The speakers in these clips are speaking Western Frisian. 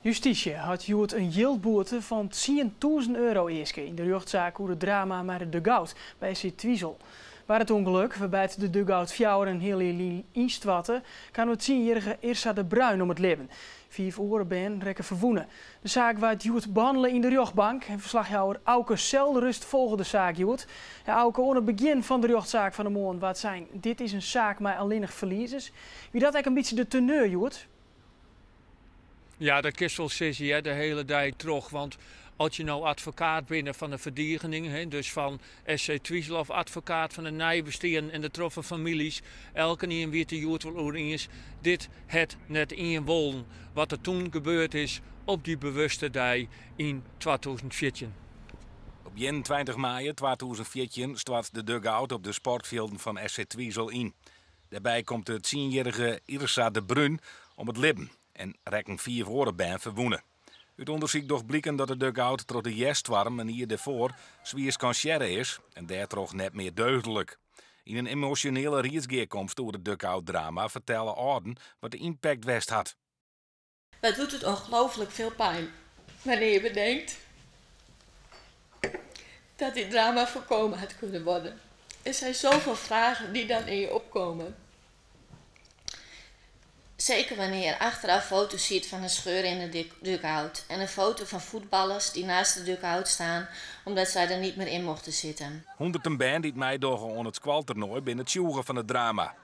Justysje hat hjoed in jildboete fan 10,000 euro easke yn de rjochtsaak oer it drama mei de dugout by SC Twizel. By it ûngelok, wêrby't de dugout fjouwer en heal jier lyn ynstoarte, kaam de tsienjierrige Irsa de Bruin om it libben. Fiif oare bern rekken ferwûne. De saak waard hjoed behannele yn de rjochtbank en ferslachjouwer Auke Zeldenrust folge de saak hjoed. Ja, Auke, oan it begjin fan de rjochtsaak fan 'e moarn waard sein, dit is in saak mei allinnich ferliezers. Wie dat ek in bytsje de teneur hjoed? Ja, dat kinst wol sizze, hear, de hiele dei troch. Want as je no advokaat binne fan de ferdigening, hè, dus fan SC Twizel of advokaat fan de neibesteanden en de troffen famyljes, elkenien wie it der hjoed wol oer iens, dit hat net ien wollen wat der toen gebeurd is op dy bewuste dei yn 2014. Op 21 maaie 2014 stoart de dugout op de sportfjilden fan SC Twizel yn. Dêrby komt de tsienjierrige Irsa de Bruin om it libben en rekken fiif oare bern ferwûne. Ut ûndersyk docht bliken dat de dugout troch de hjerststoarm in jier dêrfoar swier skansearre is en dêrtroch net mear deugdlik. Yn in emosjonele riedsgearkomste oer it dugout-drama fertelle âlden wat de ympakt west hat. Wat doet het ongelooflijk veel pijn wanneer je bedenkt dat dit drama voorkomen had kunnen worden. Er zijn zoveel vragen die dan in je opkomen. Zeker wanneer je achteraf foto's ziet van een scheur in de dugout en een foto van voetballers die naast de dugout staan omdat zij er niet meer in mochten zitten. Hûnderten bern dy't meidogge oan it skoaltoernoai binne tsjûge fan it drama.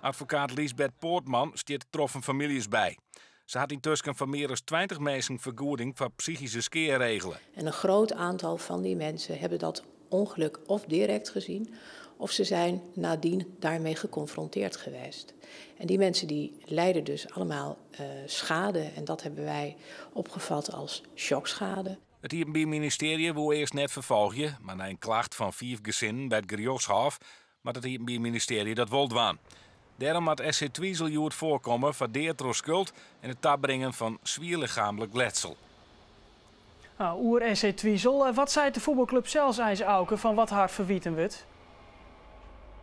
Advokaat Liesbeth Poortman stiet troffen famyljes by. Se hat yntusken foar mear as 20 minsken fergoeding foar psychyske skea regele. En een groot aantal van die mensen hebben dat ongeluk of direct gezien, of ze zijn nadien daarmee geconfronteerd geweest. En die mensen die lijden dus allemaal schade en dat hebben wij opgevat als shockschade. It Iepenbier Ministearje woe earst net ferfolgje, mar nei in klacht fan fiif gesinnen by it gerjochtshôf moat it Iepenbier Ministearje dat wol dwaan. Dêrom moat SC Twizel hjoed foarkomme foar dea troch skuld en it tabringen fan swier lichaamlik letsel. Nou, oer SC Twizel, wat seit de fuotbalklup sels eins, Auke, fan wat har ferwiten wurdt?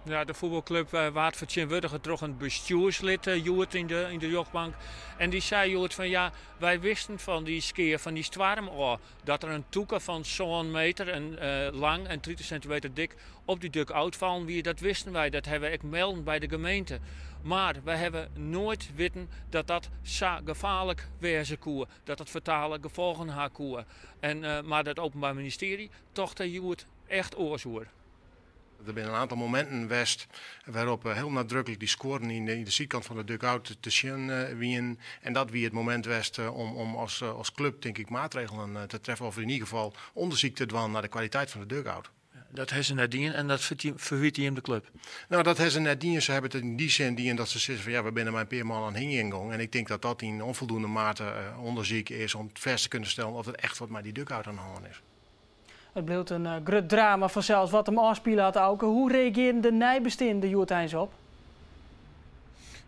Ja, de fuotbalklup waard fertsjintwurdige troch in bestjoerslid hjoed yn de rjochtbank. En dy sei hjoed fan ja, wy wisten fan dy skea fan dy stoarm ôf dat der in tûke fan sân meter en lang en 30 sintimeter dik op dy dugout fallen wie. Dat wisten wy, dat hawwe wy ek melden by de gemeente. Mar wy hawwe noait witten dat dat sa gefaarlik wêze koe, dat dat fatale gefolgen ha koe. En, mar it Openbaar Ministerie tocht der hjoed echt oars oer. Der binne in oantal mominten west wêrop't hiel nadruklik dy skuorren yn de sydkant fan de dugout te sjen wienen. En dat wie it momint west om as klup, tink ik, maatregelen te treffen of yn ieder gefal ûndersyk te dwaan nei de kwaliteit fan de dugout. Dat hawwe se net dien en dat ferwite jim de klup? Nou, dat hawwe se net dien. Se hawwe it yn dy sin dien dat se sizze fan ja, we binne mei in pear man oan hingjen gong. En ik tink dat dat yn ûnfoldoende mate ûndersyk is om fêst te kunnen stellen oft der echt wat mei dy dugout oan de hân is. It bliuwt in grut drama fansels wat him ôfspile hat, Auke. Hoe reagearren de neibesteanden der hjoed eins op?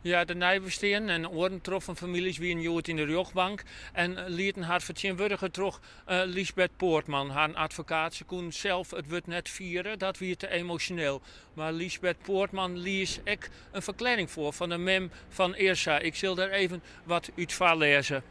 Ja, de neibesteanden en oaren troffen famyljes wienen hjoed yn de rjochtbank en lieten har fertsjintwurdige troch Liesbeth Poortman, harren advokaat. Se koenen sels it wurd net fiere, dat wie te emosjoneel. Mar Liesbeth Poortman lies ek in ferklearring foar fan de mem fan Irsa. Ik sil dêr even wat út foarlêze.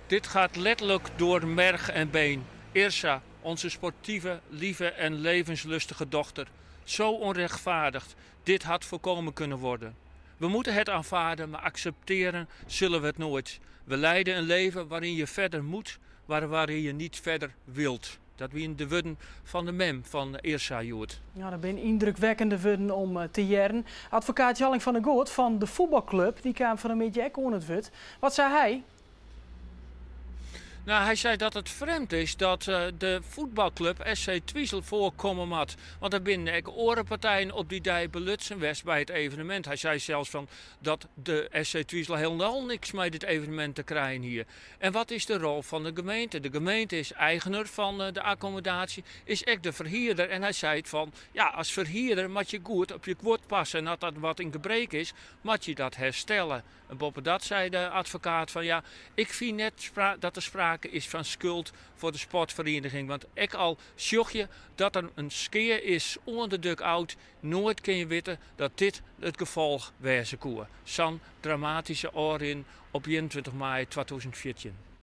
Dit gaat letterlijk door merg en been. Irsa, onze sportieve, lieve en levenslustige dochter. Zo onrechtvaardig. Dit had voorkomen kunnen worden. We moeten het aanvaarden, maar accepteren zullen we het nooit. We leiden een leven waarin je verder moet, maar waarin je niet verder wilt. Dat wienen de wurden fan de mem fan Irsa hjoed. Ja, dat binne yndrukwekkende wurden om te hearren. Advokaat Jalling van der Goot fan de fuotbalklup dy kaam fan 'e middei ek oan it wurd. Wat sei hy? Nou, hy sei dat it frjemd is dat de fuotbalklup SC Twizel foarkomme moat. Want der binne ek oare partijen op dy dei belutsen west by it evenemint. Hy sei sels fan dat de SC Twizel hielendal niks mei dit evenemint te krijen hie. En wat is de rol fan de gemeente? De gemeente is eigener fan de akkommodaasje, is ek de ferhierder. En hy seit fan, ja, as ferhierder moat je goed op je guod passe. En as dat wat yn gebrek is, moat je dat herstelle. En boppedat sei de advokaat fan, ja, ik fyn net dat der sprake is fan skuld foar de sportferieniging. Want ek al sjoch je dat der in skea is oan de dugout, noait kin je witte dat dit it gefolch wêze koe. Sa'n dramatyske ôfrin op 21 maaie 2014.